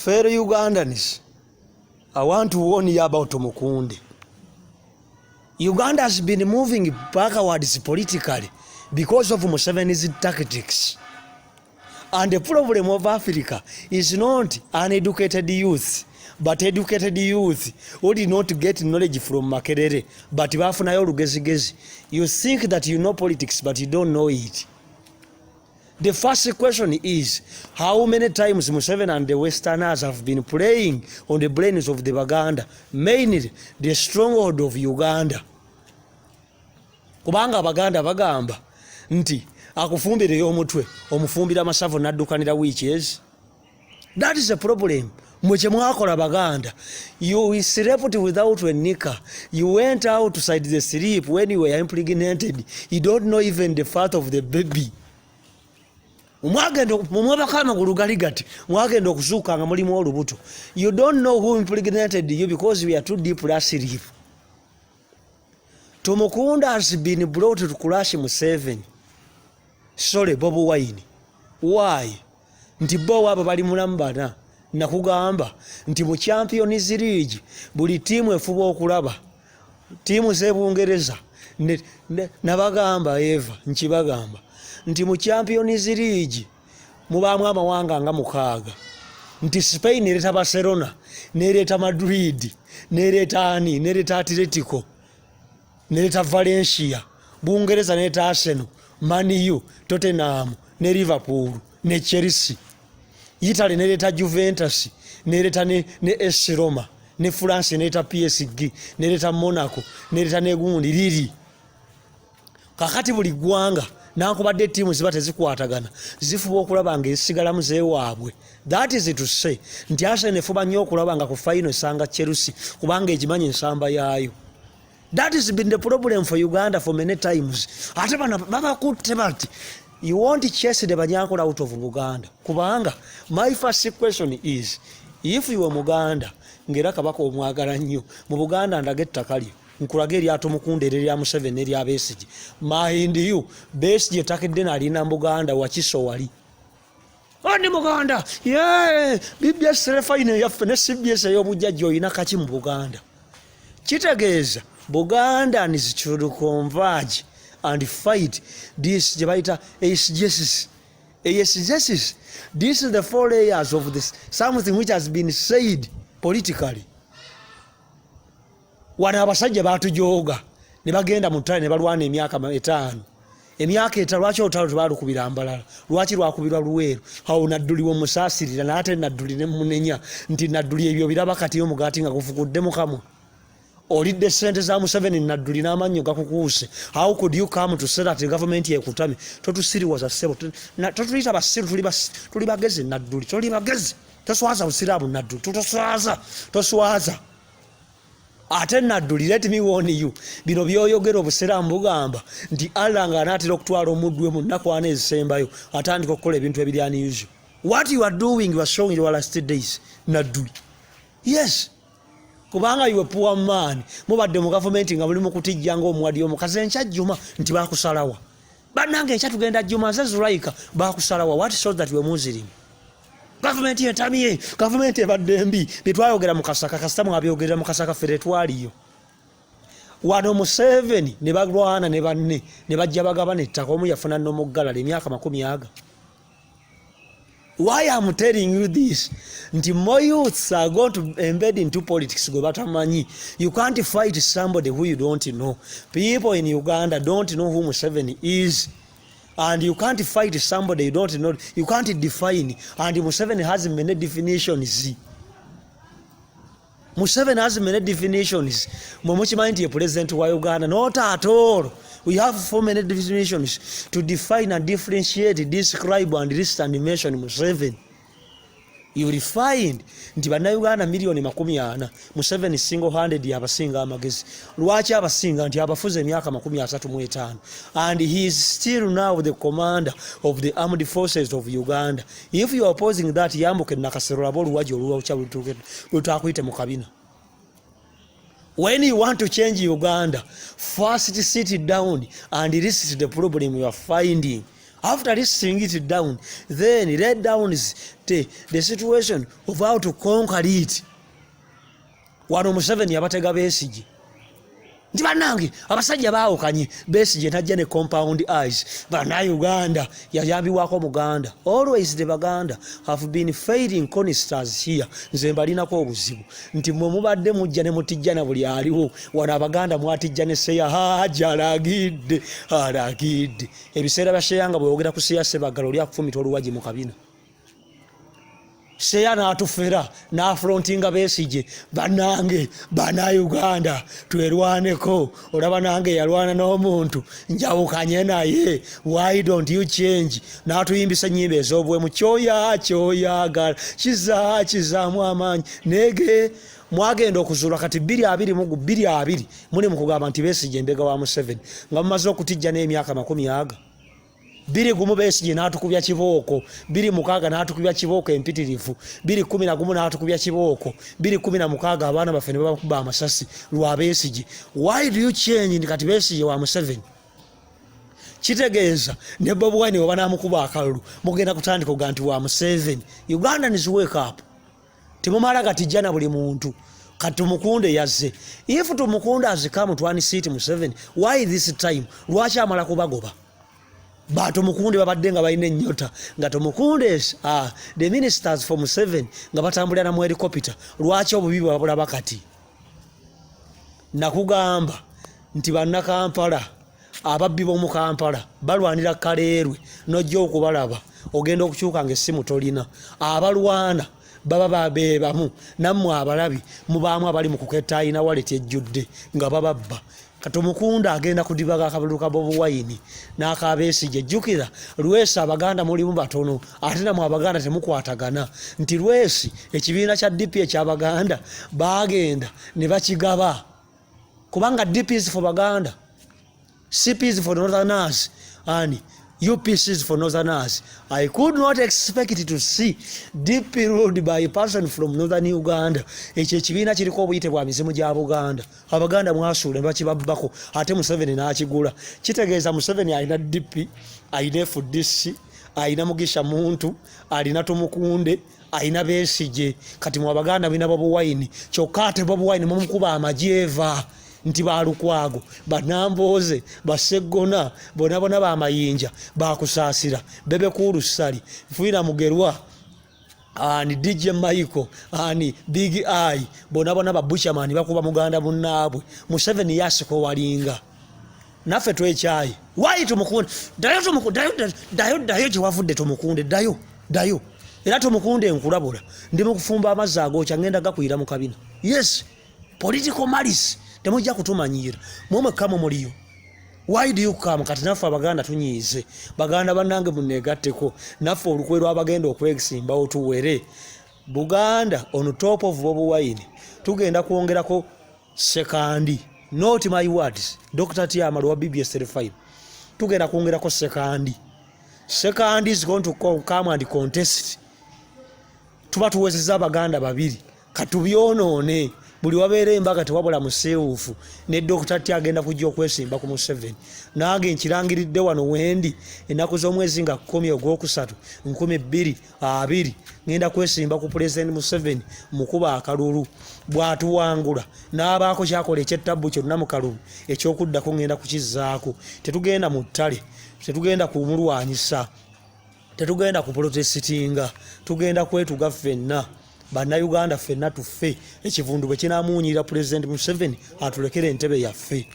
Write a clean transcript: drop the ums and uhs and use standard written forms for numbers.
Fellow Ugandans, I want to warn you about Tumukunde. Uganda has been moving backwards politically because of Museveni's tactics. And the problem of Africa is not uneducated youth, but educated youth who did not get knowledge from Makerere, but bafunayo olugezigezi. You think that you know politics, but you don't know it. The first question is, how many times Museveni and the Westerners have been playing on the brains of the Baganda, mainly the stronghold of Uganda? Kubanga Abaganda bagamba nti akufumbira ey'omutwe omufumbira amasavu n'addukanira witches. That is a problem. Mwe kye mwakola Baganda, you slept without a knicker. You went outside the sleep when you were impregnated. You don't know even the father of the baby. Mwagenda mumwebako amagulu gali gati, mwagenda okuzuuka nga mulimu olubuto. You don't know who impregnated you because we are too deep asleep. Tumukunde has been brought to crush Museveni, sorry, Bobi Wine. Why? Nti bo abo bali mulamu bana. Nakugamba nti mu Champions League buli ttiimu efuba okulaba ttiimu z'ebungereza. Nabagamba eva nkibagamba nti mu Champions League mubaamu amawanga nga mukaaga, nti Spain ereeta Barcelona, nereeta Madrid, nereeta ani, nereeta Atletico, nereeta Valencia. Bungereza nereeta Arsenal, Man U, Tottenham ne Liverpool ne Chelsea. Italy nereeta Juventus, nereeta ne AS Roma, ne France nereeta PSG, nereeta Monaco, nereeta negundi liri. Kakati buli ggwanga nankubadde ttiimu ziba tezikwatagana, zifuba okulaba nga ezisigalamu zeewaabwe. That is to say nti Arsenal efuba nnyo okulaba nga ku final esanga Chelsea, kubanga egimanyi ensamba yaayo. That has been the problem for Uganda for many times. Ate bano babakutte bati you won't chase the Banyankole out of Buganda, kubanga my first question is, if you were Muganda ng'era Kabaka omwagala nnyo mu Buganda, ndaga ettaka lyo nkulaga erya Tumukunde, era erya Museveni n'erya Besigye. Mind you, Besigye ettaka eddene alina mu Buganda, Wakiso wali. Oni Muganda ye BBS terefayina eyaffe ne CBS ey'obujjajja. Olina kaki mu Buganda? Kitegeeza Bugandans should converge and fight this gye bayita eisegesis. Eisegesis, this is the four layers of this something which has been said politically. Wano abasajja batujooga ne bagenda mu ttale ne balwana emyaka 5, emyaka 5. Lwaki olutalo tebalukubira Mbalala? Lwaki lwakubirwa Luweero? Awo Nadduli wemusaasirira, naate Nadduli ne munenya nti Nadduli ebyo biraba kati omugaati nga gufukudde mukamwa. Olidde sente za Museveni, Nadduli, n'amannyo gakukuuse. How could you come to say that gavumenti ekutamye? Totusiriwaza, ssebo. Totuyita basiru, tuli bagezi. Nadduli, toli bagezi. Toswaza busiraamu, Nadduli, toswaza, toswaza. Ate Nadduli, let me warn you, bino byoyogera, obusiraamu bugamba nti Allah ng'anaatera okutwala omuddu we mu nnaku 4 ezisembayo, atandika okukola ebintu ebiri unusual. What you are doing, you are showing your last days, Nadduli. Yes, kubanga iwe poor man mubadde mu gavumenti nga muli mu kutijja ng'omuwadi omukazi. Enkya jjuma nti bakusalawa, bannange, enkya tugenda jjuma, nze Zulaika, bakusalawa. What shows that we Muslim? Gavumenti etamye, gavumenti ebadde mbi. Byetwayogera mu Kasaka, kasita mwabyogerera mu Kasaka, ffe tetwaliyo. Wano Museveni ne balwana ne banne ne bajja bagabana ettaka, omu yafuna n'omuggalala emyaka makumi aga. Why am telling you this? Nti more youths are going to embed into politics gwe batamanyi. You can't fight somebody who you don't know. People in Uganda don't know who Museveni is, and you can't fight somebody you don't know. You can't define, and Museveni has many definitions. Museveni has many definitions. Mwe mukimanyi nti ye president wa Uganda? Not at all. We have so many definitions to define and differentiate, describe and list and mention Museveni. You will find nti Bannayuganda miliyoni 40, Museveni single handed abasinga amagezi. Lwaki abasinga? Nti abafuze emyaka 35, and he is still now the commander of the armed forces of Uganda. If you are opposing that, yambuka Nakasero laba oluwaji oluwakya lwetakuyite mu kabina. When you want to change Uganda, first sit down and list the problem you are finding. After listing it down, then lay down the situation of how to conquer it. Wano Museveni yabatega Besigye nti bannange abasajja baawukanye. Besigye najja ne compound eyes. Bannayuganda yayambibwako Muganda. Always the Baganda have been failing consters here. Nze mbalinako obuzibu nti mwe mubadde mujja ne mutijja na buli aliwo wano. Abaganda mwatijja ne Seya. Haja alagidde, alagidde. Ebiseera bya Seya nga bweyogera ku Seya Sebagala oli akufumita oluwagi mu kabina. Seya n'atufera n'afrontinga Besigye. Bannange Bannayuganda, twerwaneko. Olaba nange yalwana n'omuntu njawukanye naye. Why don't you change? N'atuyimbisa ennyimba ez'obuwemu, kyoya kyoyagala kiza kizaamu amaanyi nege. Mwagenda okuzuula kati 2020 muli mu kugamba nti Besigye embega wa Museveni, nga mumaze okutijja n'emyaka 20 aga 21. Besigye n'atukubya kibooko 26, n'atukubya kibooko empitirivu 211, n'atukubya kibooko 216. Abaana baffe ne babakuba amasasi lwa Besigye. Why do you change nti kati Besigye wa Museveni? Kitegeeza ne Bobi Wine bwe banaamukuba akalulu mugenda kutandika oga nti wa Museveni. Ugandans, wake up. Temumala gatijja na buli muntu. Kati Tumukunde yazze. If Tumukunde has come to unseat Museveni, why this time? Lwaki amala kubagoba? Batumukunde babadde nga balina ennyota nga Tumukunde, the ministers for Museveni, nga batambulira na mu helicopter. Lwaki obubi bwabulaba kati? Nakugamba nti Bannakampala, ababbi b'omu Kampala balwanira Kaleerwe, nojja okubalaba ogenda okukyuka nga essimu tolina. Abalwana baba babeebamu nammwe abalabi mubaamu abali mu kuketta ayina wallet ejjudde nga bababba. Katumukunda agenda kudibaga akalulu ka Bobi Wine n'aka Besigye. Jjukira Lwesi, Abaganda mulimu batono, ate namwe Abaganda temukwatagana. Nti Lwesi ekibiina kya DP ekyabaganda bagenda ne bakigaba, kubanga DP is for Baganda, CP is for northerners and UPC is for northerners. I could not expect to see DP ruled by a person from northern Uganda. Ekyo ekibiina kiriko obuyite bwa mizimu gya Buganda. Abaganda mwasuula ne bakibabbako, ate Museveni n'akigula. Kitegeeza Museveni alina DP, alina FDC, alina Mugisha Muntu, alina Tumukunde, alina Besigye. Kati mu Abaganda mulina Bobi Wine kyokka, ate Bobi Wine mumukuba amajeeva nti Balukwago, Banambooze, Baseggona bona bona, Bamayinja, Bakusaasira, Bebe Cool, Ssali Nfuira, Mugerwa ani, DJ Michael ani, Big Eye, bona bona babuchaman bakuba muganda munnaabwe. Museveni yasiko walinga naffe twekyayi. Wayi Tumukunde, ddayo Tumukunde, ddayo, ddayo, ddayo gye wavudde. Tumukunde, ddayo, ddayo. Era Tumukunde, nkulabula, ndi mu kufumba amazzi agookya, ngenda gakuyira mu kabina. Yes, political malice, temujja kutumanyiira. Mwemwekka muliyo. Why do you come? Kati naffe Abaganda tunyiize. Baganda bannange, muneegatteko naffe olukwe lw'abagenda okwesimbawo tuwere Buganda. On top of Bobi Wine tugenda kwongerako Sekandi. Not my words, Dr Tiamalo wa BBS 35. Tugenda kwongerako Sekandi. Sekandi is going to come and contest. Tuba tuwezeza Abaganda babiri. Katubyonoone. Buli wabeera embaga tewabula museewuufu. Ne Dr T agenda kujja okwesimba ku Museveni. Nange nkirangiridde wano wendi, ennaku z'omwezi nga 10 ogwokusatu 2020, ngenda kwesimba ku Pulezidenti Museveni mukuba akalulu. Bw'atuwangula n'abaako kyakola ekyettabbu kyonna mu kalulu ekyokuddako, ngenda kukizzaako. Tetugenda mu ttale, tetugenda kumulwanyisa, tetugenda kuprotestinga, tugenda kwetuga ffenna Bannayuganda, ffenna tufe ekivundu bwe kinaamuwunyirira. Pulezidenti Museveni atulekere entebe yaffe.